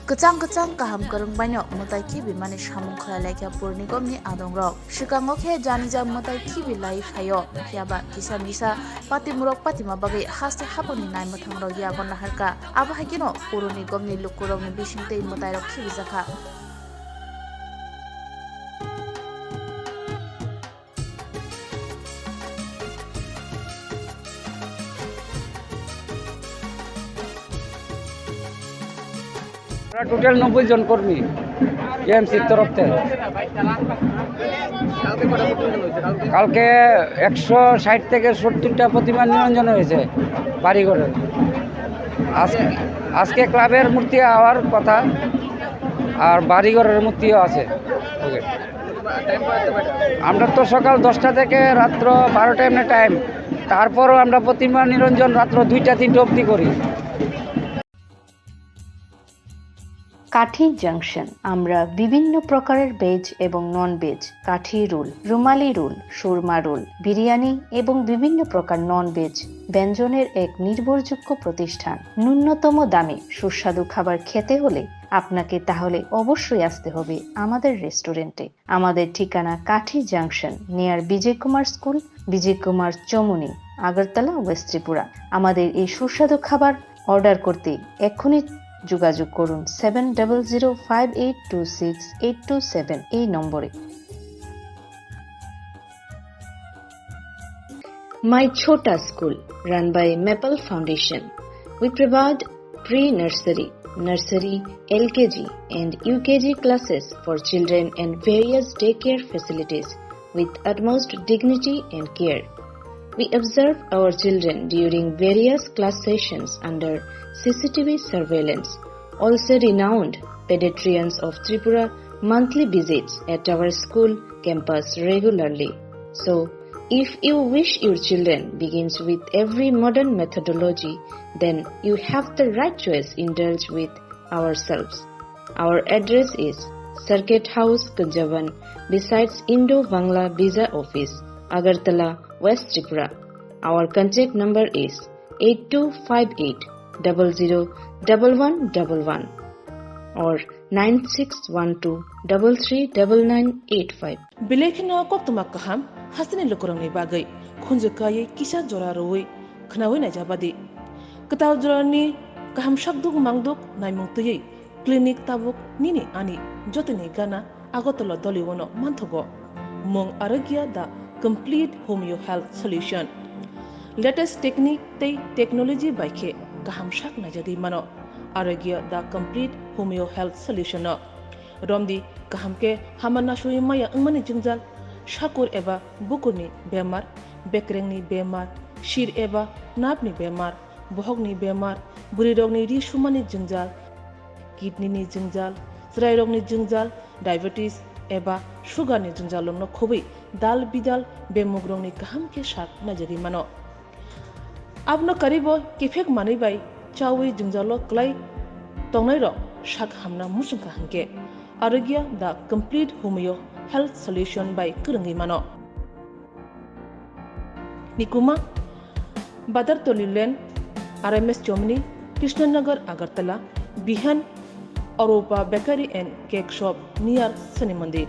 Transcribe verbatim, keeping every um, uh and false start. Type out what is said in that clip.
Kwchang kwchang kaham kwrwng baino mwtai khibi mani samung khlai laikha Pur Nigom ni adong rok. Swkango khe janija mwtai khibi lai phaio, phiya ba kisa misa patimurok patima bagwi haste hapangni naimwthang rok yago naharkha. Abo hai kheno Pur Nigom ni lukurok ni bising tei mwtai rok khibi jakha. আমরা টোটাল নব্বই জন কর্মী এএমসির তরফ থেকে। কালকে একশো ষাট থেকে সত্তরটা প্রতিমা নিরঞ্জন হয়েছে বাড়িঘরের। আজকে, আজকে ক্লাবের মূর্তি হওয়ার কথা, আর বাড়িঘরের মূর্তিও আছে। ওকে। আমরা তো সকাল দশটা থেকে রাত্র বারোটা এমনি টাইম, তারপরও আমরা প্রতিমা নিরঞ্জন রাত্র দুইটা তিনটা অবধি করি। কাঠি জাংশন। আমরা বিভিন্ন প্রকারের ভেজ এবং নন ভেজ, কাঠি রোল, রুমালি রোল, সুরমা রোল, বিরিয়ানি এবং বিভিন্ন প্রকার নন ভেজ ব্যঞ্জনের এক নির্ভরযোগ্য প্রতিষ্ঠান। ন্যূনতম দামে সুস্বাদু খাবার খেতে হলে আপনাকে তাহলে অবশ্যই আসতে হবে আমাদের রেস্টুরেন্টে। আমাদের ঠিকানা Kathi junction, near Bijoy Kumar school, Bijoy Kumar Chowmuhani, Agartala, west Tripura. আমাদের এই সুস্বাদু খাবার অর্ডার করতে এক্ষুনি যোগাযোগ করুন seven double zero five eight two six eight two seven এই নম্বরে। My Chhota School, run by Maple Foundation. We provide pre-nursery, nursery, L K G and U K G classes for children and various daycare facilities with utmost dignity and care. We observe our children during various class sessions under C C T V surveillance. Also renowned pediatricians of Tripura monthly visits at our school campus regularly. So, if you wish your children begins with every modern methodology, then you have the right choice. Indulge with ourselves. Our address is Circuit House, Kunjaban, besides Indo Bangla Visa Office, Agartala, West Tripura. Our contact number is eight two five eight double zero double one double one or nine six one two double three double nine eight five. Belai kheno koktwma kaham hasteni lukurokni bagwi khunju kaiwi kisa jora rwui khnaui naijabadi. Kwtal jorani kaham sakduk mangduk naimung twiwi clinic tabuk nini ani jotoni gana Agartala Doliwono manthogo. Mung Arogya the complete homeo health solution. Latest technique tei technology bai khe kaham sak naijagwi mano. Arogya the complete homeo health solution no. Romdi kaham khe hama nasui maya wngmani jwngjal, sakur eba bukurni bemar, bekrengni bemar, sir eba nerve ni bemar, bohokni bemar, bwrwirokni ri sumani jwngjal, kidney ni jwngjal, chwrairokni jwngjal, diabetes eba sugar ni jwngjalrokno khobwi dal bidal bemugrokni kaham khe sak naijagwi mano. Abono karwibo kiphek manwi bai chaui jwngjalo kwlai tongnairok sak hamna muchungkha hinkhe Arogya the complete homeo health solution bai kwrwngwi mano. Nikuma, Badartoli Lane, R M S Chomni, Krishnanagar, Agartala, Bihan, Arupa Bakery and Cake Shop near Shani Mandir.